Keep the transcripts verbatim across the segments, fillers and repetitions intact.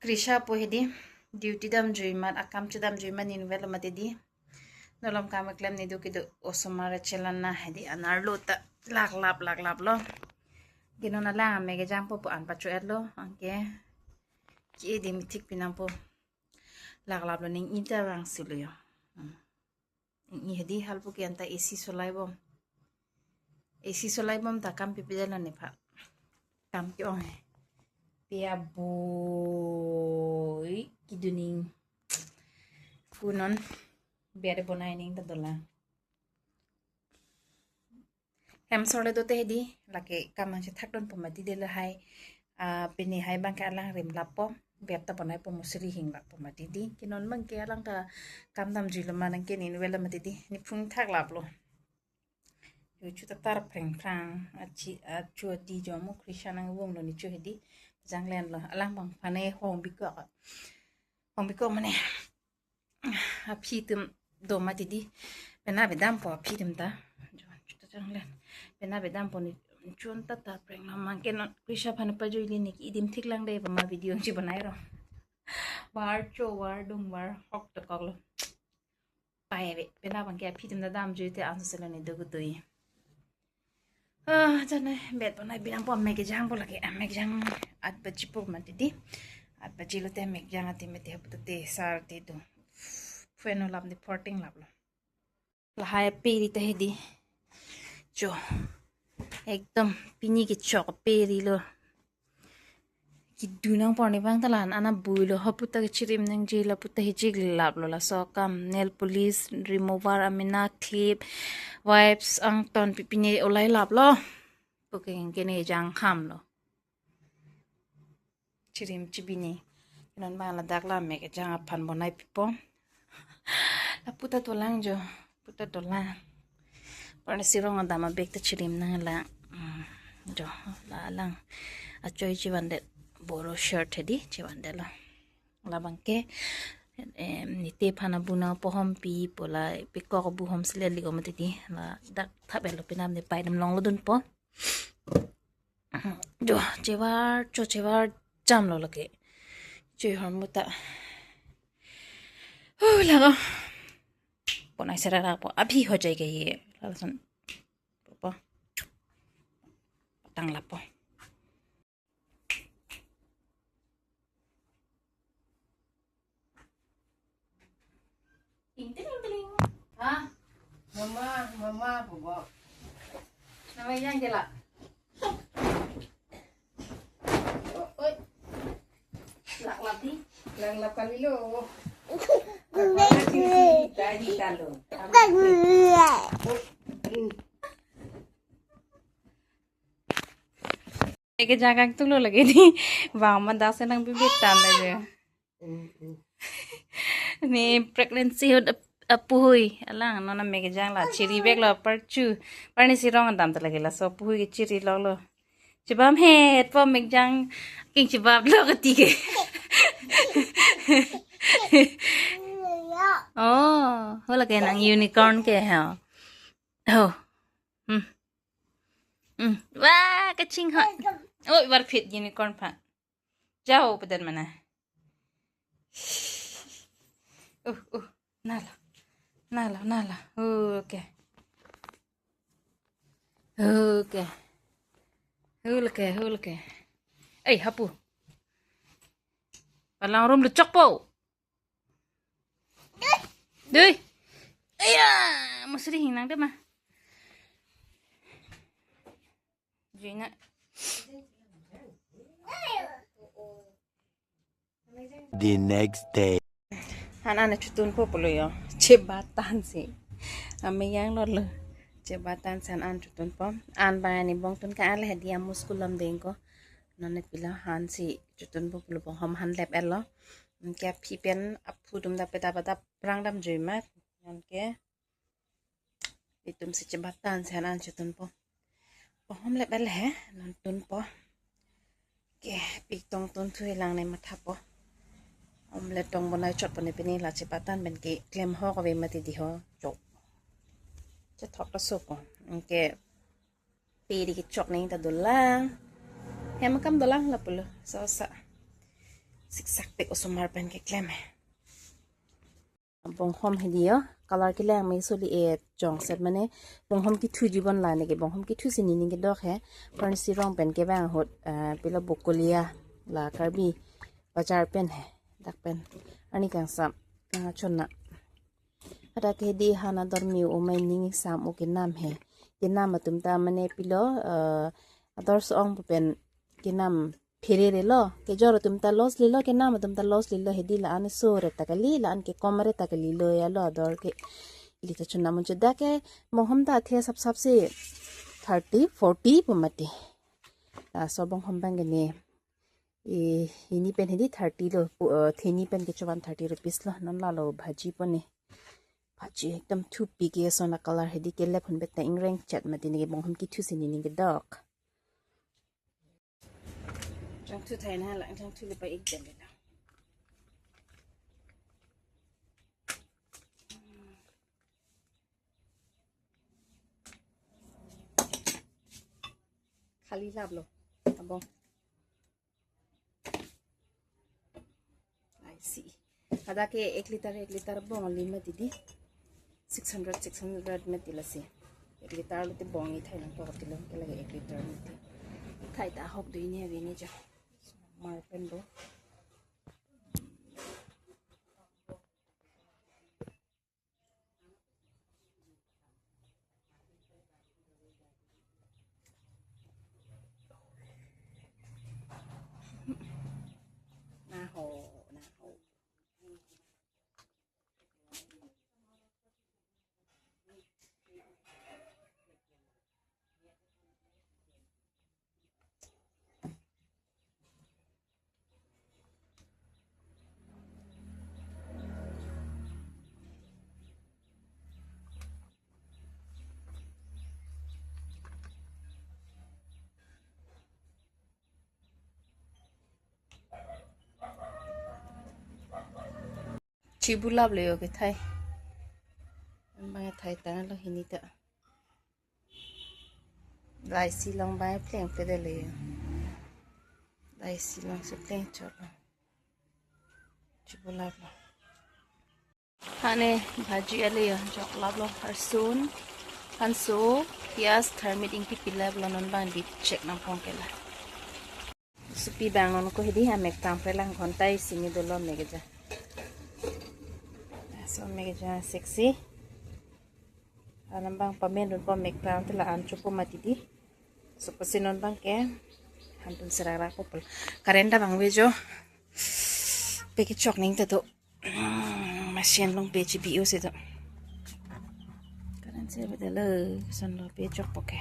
Krisha po hedi, duty damjui mat, akam chedamjui mat nin velo mati di. Nolom kam klem nedo kedo osomar chelan na hedi, anerlo ta laklap laklaplo. Ke non alang mek kejang po pu an pacho-etlo, anke ke-e di methik pinangpo. Laklaplo, ning ita vangsi lo yo. Hmm. Ning hedi halpu ke anta A C solai bom. A C solai bom ta kam pipedetlo nepha. Kam ke-ong he. Pia boi kedo ning. Ku non bere bonai ning ta dolang. Hem sorle dote hedi, lake kam nangchethak dunpo mati de lahai. Ah, pini hai abang ke alang rim lappo, bed ta bonaipo, musri hing lappo mati di. Ke non abang ke alang ta kam damjui lo ma, nang ke nin velo mati di. Nephung thak laplo. Yo chu ta tar phreng phrang, achi, achu adi jo mo Krisha nang vung lo ne chu hedi. Janglen lo, alang abang phane hong bikok. Hong bikok mane. Aphi atum do mati di. Pena bedampo aphi atum ta. Jo, chu ta janglen. Pena bedampo ne chun ta ta phreng lo, mang ke non Krisha aphan pajuili ne ke-e di methik lang de, ba ma video nangchebonai ro. Var cho, var dung, var hok ta koklo. Pai ave, pena abang ke aphi atum ta damjui te anso selo ne do kutui. Ah, jane bed bonai pinangpo, mek kejang po lake, ah, mek kejang aat baji po mati di. Aat baji lote mek kejang ati mete hapu te sar te do. Phueno lap di porting laplo. Lahai peri ta hedi. Jo. Ekdom pini kechok peri lo. Kedo nangpo ne abang ta la-an ana bui lo, hapu ta kechirim nangji, lapu ta hijik laplo, laso akam nail polish remover, amena clip, wipes angton pipine olai laplo. Pu ke kene jang ham lo. Chirim chibine. Non abang ladak la mek kejang aphan bonai pipo. Lapu ta dolang jo, pu ta dolang. Parne sirong adam abag ta chirim nang la. Hmm, jo, la alang achoi chevandet, boro shirt hedi chevandetlo. Labang ke, em, nite aphan abu nangpo, hom pi po la, pekok abu hom sile liko mati di. Ladak thap-etlo, penap ne pai dam longlo dunpo. Jo, chevar cho, chevar jamlo lake. Choi hormu ta. Huh, lago. Bonai sera po. Abhi ho jayega ye. Lalason. Po. Patang lapo. Ting, ting, ting. Ha? Mama, mama, bobo. Nama yang ke la? Oh, oi. Laklap di. Laklap kali lo. Laklap kali lo. Tadi talo. Mek kejang kangtung lo lake di. Bang ma dak se nang bibit tan lake. Mm, mm. Ne pregnancy ahut ap-, apuhui. Alang non amek kejang la chiri veklo, parchu. Parne sirong adam ta lake, laso apuhui ke chiri loklo. Chebam het po mek kejang, king chebam lo kati ke. Oh, ho lake nang unicorn ke ho. Oh. Hmm. Hmm. Wah, kaching ha. Oh, var phit unicorn pha. Jao padan mana. Uh, uh. Nalo. Nalo, nalo. Okay. Okay. Hulke, hulke. Ei, hapu. Palang rum luchok po. Dui. Aya, musri hinang de ma. Jina. The next day. Han an chotun po pulo yo. Chebatang si. Ameyang lo lo. Chebatang si han an chotun po. An bang ani bong tun ka ale hedi amu school lam deng ko. Non ne pila han si chotun po pulo, bong hom han lep-etlo. Anke aphi pen aphu atum ta peta peta prang damjui mat. Anke itum si chebatang si han an chotun po. Bong hom lep-et le he, non tun po. Ke, pik tong tun thu lang ne matha po. Omelette tong bonai chot po ne pini, la chebatang pen ke klem ho kave mati di ho. Chok. Chethok ta so po. Anke peri kechok ne ta dolang. Hem akam dolang la pulo. So sa. Siksak pik osomar pen keklem he. Bonghom hedi yo, color kelang me soli e chongset mane, bonghom kithu jibon la neke, bonghom kithu si nini kedok he, pon si rong pen kevang ahut, eh, pilo bokolia la Karbi Bazar pen he, dak pen. Arni kangsam, ah, chona. Hadak ke hedi han ador me-o mai ning sam o kenam he. Kenam atum ta mane pilo, eh, ador so-ong pu pen kenam pherere lo, kejor atum ta loss lilo, kenam atum ta loss lilo, hedi la-an so re ta kali, la-an kekom re ta kali lo ya lo ador ke. Ili ta chuna mun chuda ke, bonghom ta athe sap sap si thirty, forty pu mati. Laso bonghom bang ke ne, e, hini pen hedi thirty lo, pu, eh, theni pen kecho one thirty rupees lo, non la lo bhaji po ne. Bhaji ekdom thupi ke sona color hedi kelep hun bet ta ingreng chet mati neke bonghom kithu si nini kedok. Jangthu thai na la, jangthu le pa ek dem le na. Khali lap lo. Abong. I see. Hadak ke ek liter, ek liter bong lima didi. Six hundred, six hundred mati lasi. Ek liter lo te bong ithai nangpo katilo, ke lagi ek liter mati. Thai ta hok do ini abi ni jo. Mar pen do. Naho, naho. Chibulap le yo ke thai. Bang thai tang lo hini ta. Laisi long bang pleng pe de le yo. Laisi long si pleng chot lo. Chibulap lo. Hane bhaji ale yo, joklap lo, arsun, hanso, pias, tharmit ingpi pilap lo, non bang di check nangpong ke la. Supi bang non ko hedi ha mek tang pre lang ghonta isi ni dolo mek ja. So mek ja sexy. Anam bang pamen dun po mek tang te la an chupo mati di. So pasi non bang ke. Hantun serara ko pul. Current ta bang ve jo. Pe kechok ning ta do. Machine long pe chibi o si do. Current se beda lo, son lo pe chokpo ke.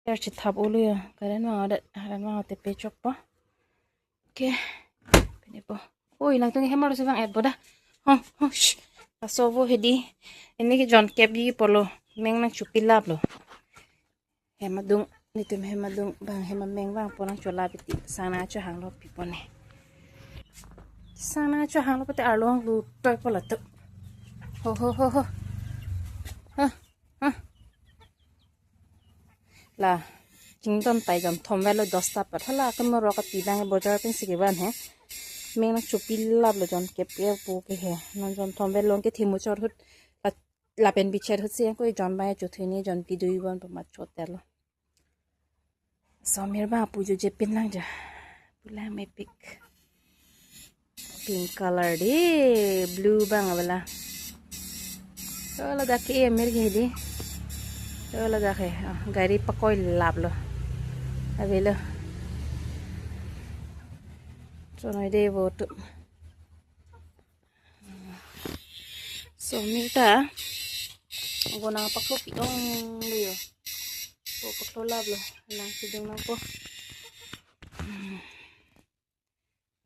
Yar chithap ulu ya. Current vang ada, current vang te pe chokpo. Ke. Pine po. Oi, nangtum hem arlo si vang et boda. Ho, ho, shh. Aso vo hedi. Ini ke jon kep di polo. Meng nangchopilap lo. Hem adung, nitum hem adung, bang hem ameng vang po nangcholap iti. Sang nangchohang lo pipo ne. Sang nangchohang lo pute arlo ang lu toi po lato. Ho, ho, ho, ho. Ha, ha. La, chington pai jon thom velo dosta pat. Hala ke mo rok ati bang bojar pen si kevan he. Meng nangchopilap lo jon kep kep po ke he. Non jon thom velo ke thimu chor hut. La, lapen bichet hut si ko jon bai chothui ni jon pidui bon pa mat choter lo. Somir bang pu jo jepin lang ja. Pulang mepik. Pink color di, blue bang abala. So ladak ke amir ke di. So ladak ke, ah, gari pakoi lap lo. Avelo. So noi de vo tu. Somir ta. Gonang paklo pi ong lo yo. Po paklo lap lo. Lang sidung nangpo.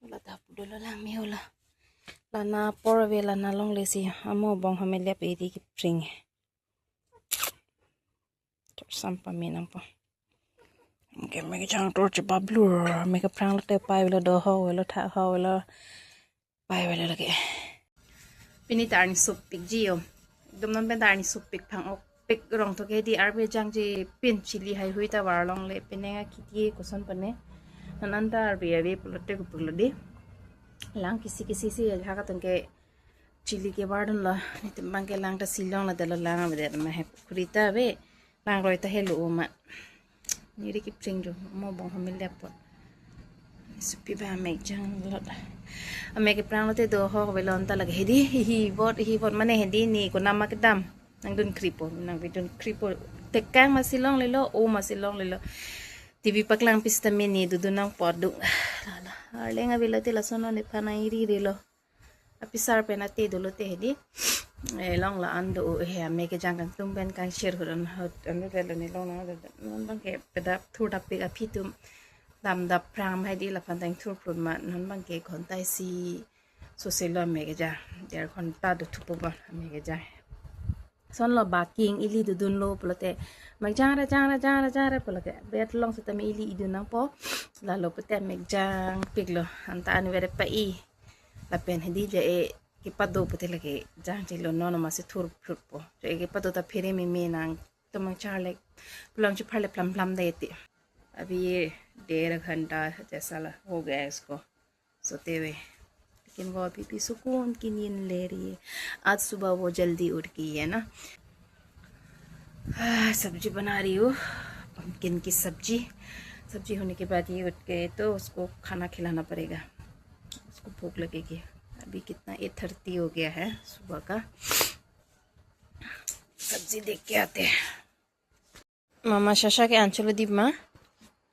La ta pu dolo lang me-o la. Lana apor ave lana longle si amo bonghom elep edi kipring. Chok sam pame nangpo. Ke mek jang tor chepa blur, mek phrang lo te pai velo do ho velo tha ho velo pai velo lake. Pini ta arni sopik ji yo. Ekdom non pen ta arni sopik phang-ok pik rong to ke di arve jangji pin chili haihui ta var longle penang akiti koson pone. Ananta arbi ave pulote kupulodi. Lang kisi kisi si ajak atum ke chili ke bardun lo. Nitum bang ke lang ta Shillong lo, delo lang ave det ma he pukhuri ta ave. Lang roi ta helo ma. Niri kipring jo mo bong hamil dep pot. Supi ba amek jang lot. Amek ke prang lote do ho velon ta lake hedi hi hi bot hi bot mane hedi ni ko nama kedam. Nangdun kripo, nangvidun kripo. Tekang ma Shillong lelo, o ma Shillong lelo. T V paklang pista mini dudun nang podung. Lala. Arleng avelo te lason ne phana iri relo. Apisar pen ate dolo te hedi. Eh, long la an do he amek kejang kangtung pen kangshir hut an hut an hut velo ne long nang non bang ke pedap thur dap pik aphi tum dam dap pram hedi laphan tang thur prun ma non bang ke ghonta isi sose lo amek kejang der ghonta do thupo ba amek kejang. Son lo baking ili dudun lo pulote mak jang ra jang ra jang ra jang ra pulote bet long setame ili idun nangpo. Lalo pute amek jang pik lo anta an vere pa i. Lapen hedi je e kipado pute lake jang chilo nono masi thur phrut po. Je e kipado ta phere meme nang tomang charlek pulang chupharle plam plam dai te. अभी ये डेढ़ घंटा जैसा ल- हो गया है इसको सोते हुए, लेकिन वो अभी भी सुकून की नींद ले रही है। आज सुबह वो जल्दी उठ गई है ना। हाँ, सब्जी बना रही हूँ, पम्पकिन की सब्जी। सब्जी होने के बाद ये उठ गए तो उसको खाना खिलाना पड़ेगा, उसको भूख लगेगी। अभी कितना, एट थर्टी हो गया है सुबह का। सब्जी देख के आते हैं। Mama Shasha ke ancholo dip ma.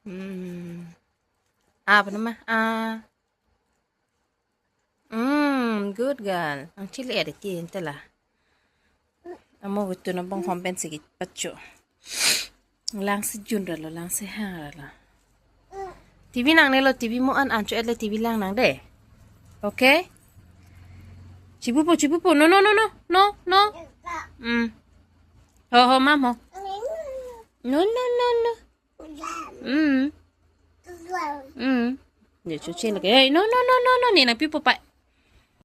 Hmm. Apa nama? Ah. Hmm, good girl. Ang chili ada ti entela. Amo gitu na bong homben sige pacho. Lang si jun ra lo, lang si ha ra lo. T V nang ne lo, T V mo an ancho et le T V lang nang de. Okay? Chibupo, chibupo. No, no, no, no. No, no. Hmm. Ho, ho, mam, ho. No, no, no, no. Mm. Mm. Dia cuci lagi. Hey, no, no, no, no, no. Ni nang pipo pa.